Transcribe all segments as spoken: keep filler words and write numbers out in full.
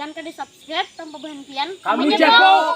Kada subscribe tanpa berhentian. Kamu jago.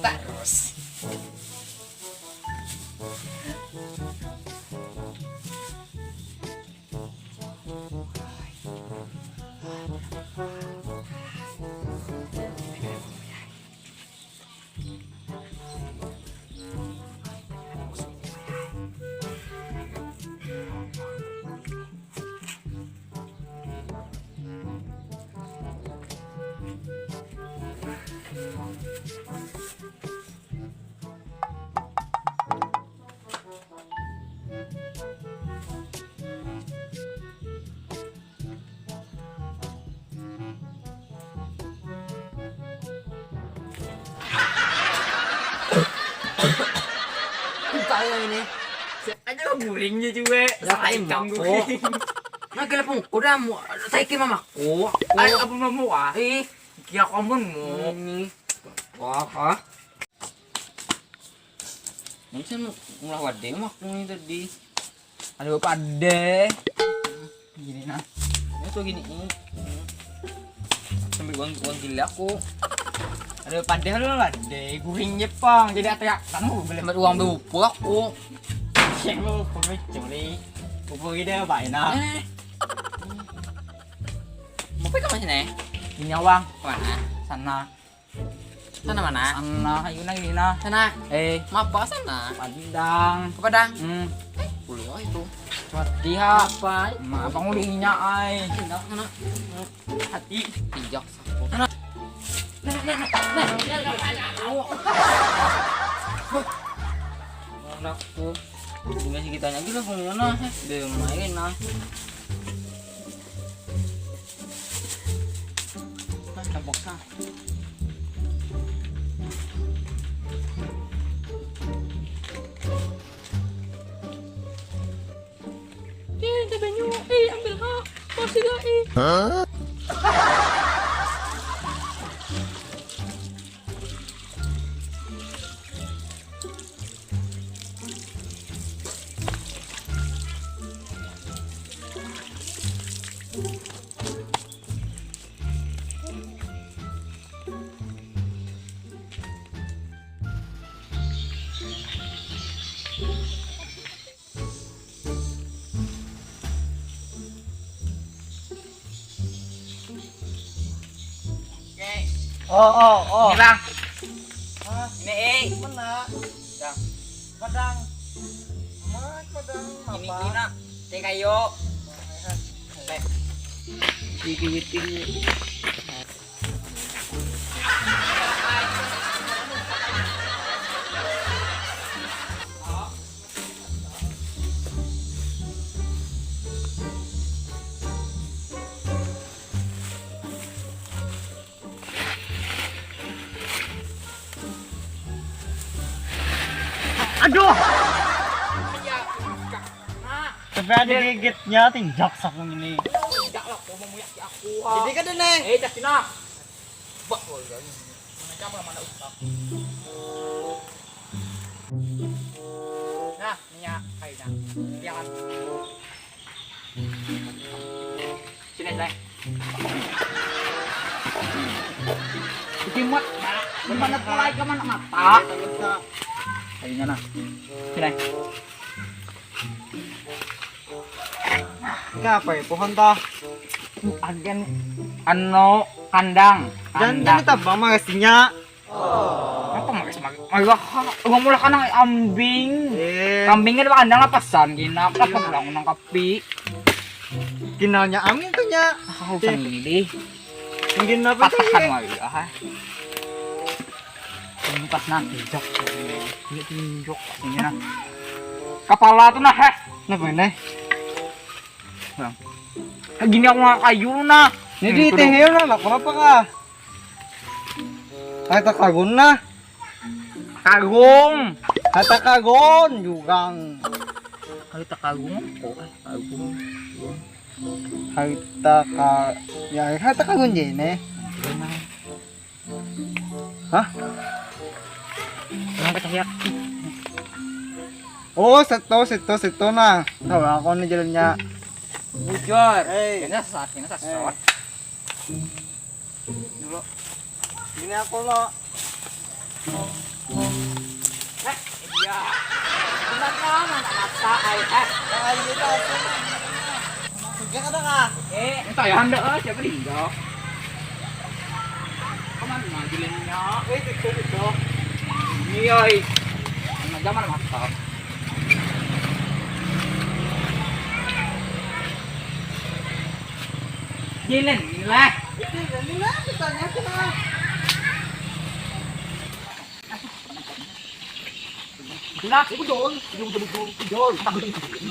Terus. Buka ya ini. Ada guringnya juga. Ya, kayak ikan mako. Guring. Nah, gelap muka dah, mu-, saya kira mamaku. Aku, ayo, apa mau, ah? Ih. Kia kamu mau. Ini. Wah, ah. Ini saya mau ngulah wadai mamaku ini tadi. Aduh, pade. Gini nah. Ini tuh gini. Sampai uang, uang gila aku. Aduh, padahal lah deh guring Jepang. Jadi atuh ya, kamu boleh buat uang berupa aku. Yang lu perlu curi. Pukul gitu ya, Pak, enak. Eh. Mau pergi ke mana sini? Ini, Wang. Mana? Sana. Sana mana? Sana, ayo nah, gini nah. Sana. Eh. Mapa sana? Padang. Ke Padang? Hmm. Eh, boleh oh itu. Mati ha. Apa? Ma, apa ngulinya ai? Pindah sana. Hati. Pijak sapu. Sana. Nah, nah, nah, nah, nah, nah, nah, nah. Anakku. Tinggal segitu aja lah, kemana? Dia main nah. Nah, campur sah. Eh, ada banyu. Eh, ambil ha. Masih dah, eh. Oh, oh, oh. Ini, Bang. Hah? Ini, eh. Mana? Bang. Padang. Mana Padang? Ini, apa? Ini, Nak. Teh kayu. Teh. Gigi, gigi. Aduh. Sampai ada gigitnya, tinjak saku ini. Tidak lah, kau mau muyak aku. Jadi kan, Neng. Eh, tapi nah. Bak, kau ini. Mana siapa, mana ustaz? Nah, minyak kayunya. Jangan. Sini, Neng. Jimat, nah. Gimana pulai ke mana mata? Kayunya, nah. Sini. Ini apa ya, pohon tah? Agen anu kandang. Dan Kandang. Ini tabang mah isinya. Apa magas magas? Magas ha. Uang mula kanang ambing. Eh. Kambingnya ada kandang apa san gina? Kenapa pulang nang kapi? Kinalnya angin tuh nya. Ah, urusan ini deh. Mungkin apa tuh? Patahan ini? Lagi ah. Ini pas nanti jok. Ini tunjuk ini nah. Kepala tuh nah, heh. Kenapa ini? Bang. Gini aku nggak kayu nah. Ini di teh lah, kenapa kah? Kata kagun nah. Kagung. Kata kagun juga. Harta karun ko, eh, karun. Harta ka-, ya, harta karun ja ini. Hah? Kenapa cahaya? Oh, situ, situ, situ nah. Tahu aku nih jalannya. Bujur. Hei. Kena sesat, kena sesat. Dulu. Ini aku lo. Eh, iya. Benar kan anak mata, ai, eh. Nah, iya, itu aku. Sudah ada kah? Eh. Ini saya hendak, eh, siapa tinggal? Kemana lagi lainnya? Eh, itu, itu. Iya, ai. Anak zaman mata. Jalan lah. Itu, ini lah, ditanya aku lah. Jelas, itu dong. Itu betul-betul jol.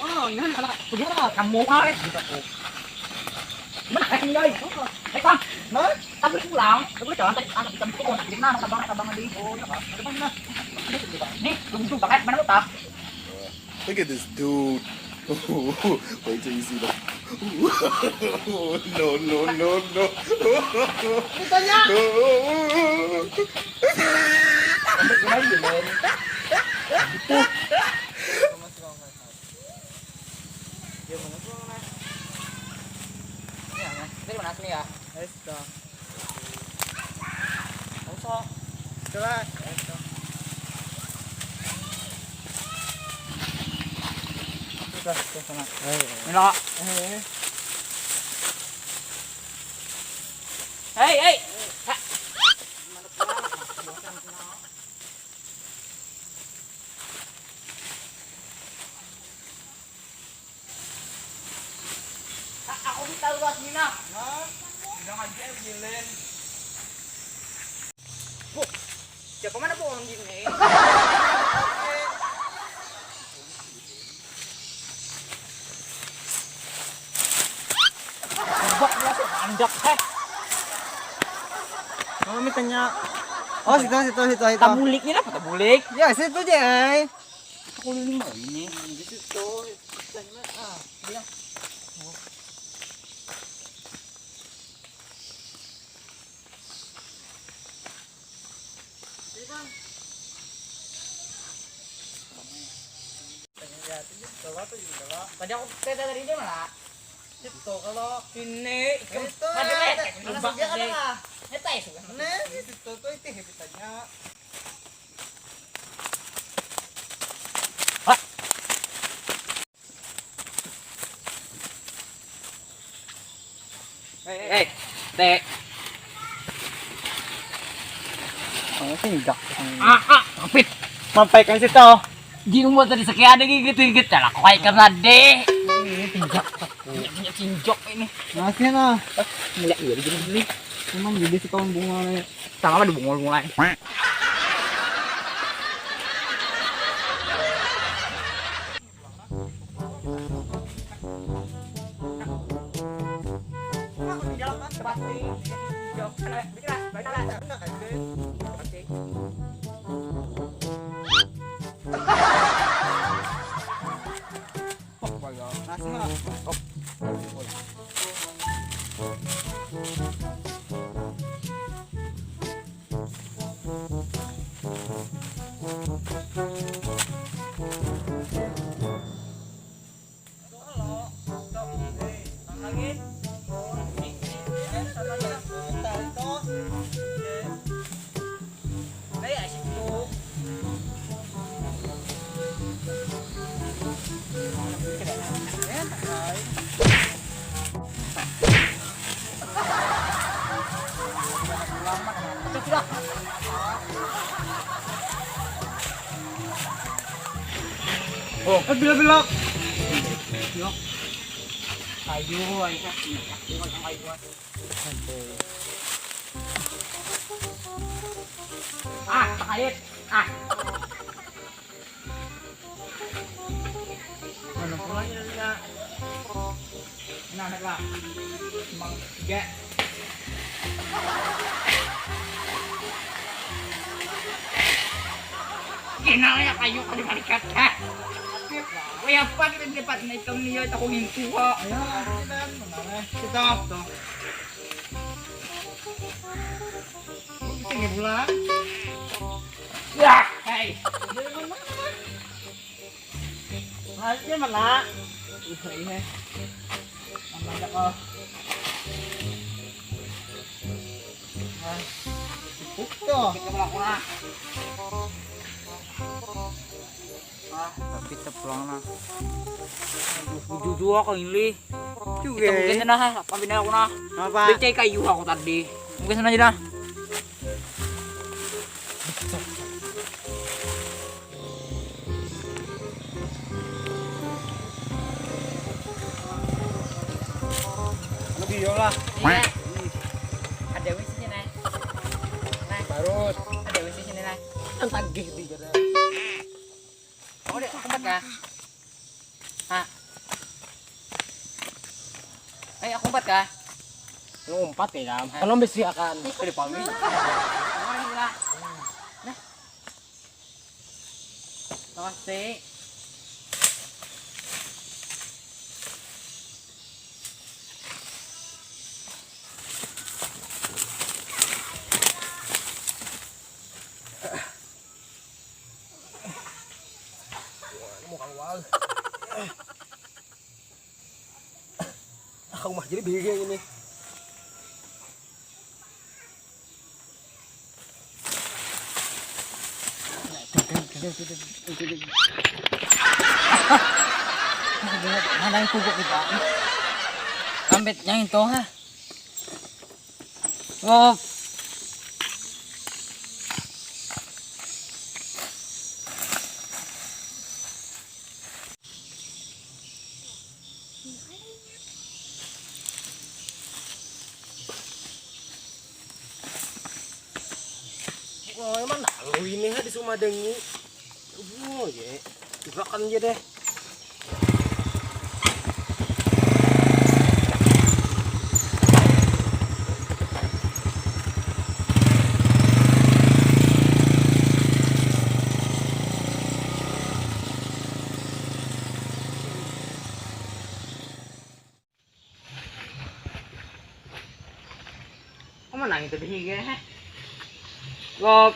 Oh, ini anak-anak sejarah. Kamu, ah, eh. Mana, eh, tinggal. Eh, Bang. Hah? Tak boleh pulang. Tak boleh jalan, tadi anak ikan itu, anak ikan, anak abang, anak abang, adik. Oh, iya, Bang. Ada mana? Nih, tunggu, Bang, eh, mana lu, tak? Look at this dude. Wait till you see the. No, no, no, no. Ditanya. Dia mana tuh, Mas? Ini ya, Mas. Tadi mana asli ya? Ayo, sudah. Usah. Jelas. Sudah, sudah sana. Ayo. Mila. Eh. Hei, hei. Ha. Aku minta luas mina. Hah? Bilang aja, Bilin. Bu, siapa mana bohong gini? Bak ya, andak, eh. Kalau misalnya. Oh, situ, situ, situ, situ. Tabulik ni apa tabulik? Ya, situ je, ai. Aku lima ini. Di situ. Ah, dia. Tadi aku cerita dari dia mana? Itu kalau ini itu ada, ada, ada, ada, ada. Nah, itu tuh itu ceritanya. Eh, eh, teh. Oh, tinjak. Ah, ah, kapit. Mampaikan situ. Jing buat tadi sekian ada gitu gitu lah. Kau ikan tadi. Ini tinjak aku. Tinjak, tinjak ini. Masih nah. Mulai iya begini. Memang jadi si kawan bunga. Tangan ada bunga mulai. Oh, eh, bila-bila. Yok. Ayo, ayo, ayo, ayo, ayo. Ah, sakit. Ah. Mana pulangnya dia? Nah, lah. Emang tiga. Gina ya kayu kali balikat. Hah? Apa kita dapat naik kami ya, aku hintu kok. Ayo, kita mana? Kita tuh. Sini pulang. Ya, hei. Hasilnya mana? Iya, iya. Mana ada kok? Nah, cukup tuh. Kita pulang, pulang. Ah, tapi tepulang nah. Aduh, jujur aku ini. Juga. Kita mungkin nah, apa bina aku nah. Apa? Becai kayu aku tadi. Mungkin sana aja nah. Lebih yo lah. Iya. Ada wis sini, Nay. Nah, terus ada wis sini, Nay. Tagih di jalan. Oh, dek, aku empat kah? Hah? Eh, aku empat kah? Lu empat ya, Jam? Belum bisi akan. Ih, ada pami. Mana gila? Nah. Makasih. Mau keluar. Aku mah jadi bingung ini. Mana yang kuku kita? Kambetnya itu ha. Oh. Oh, emang lalu ini ha di Sumadengi. Oh, ya. Gerakan aja deh. Kamu nang itu deh, heh. Lo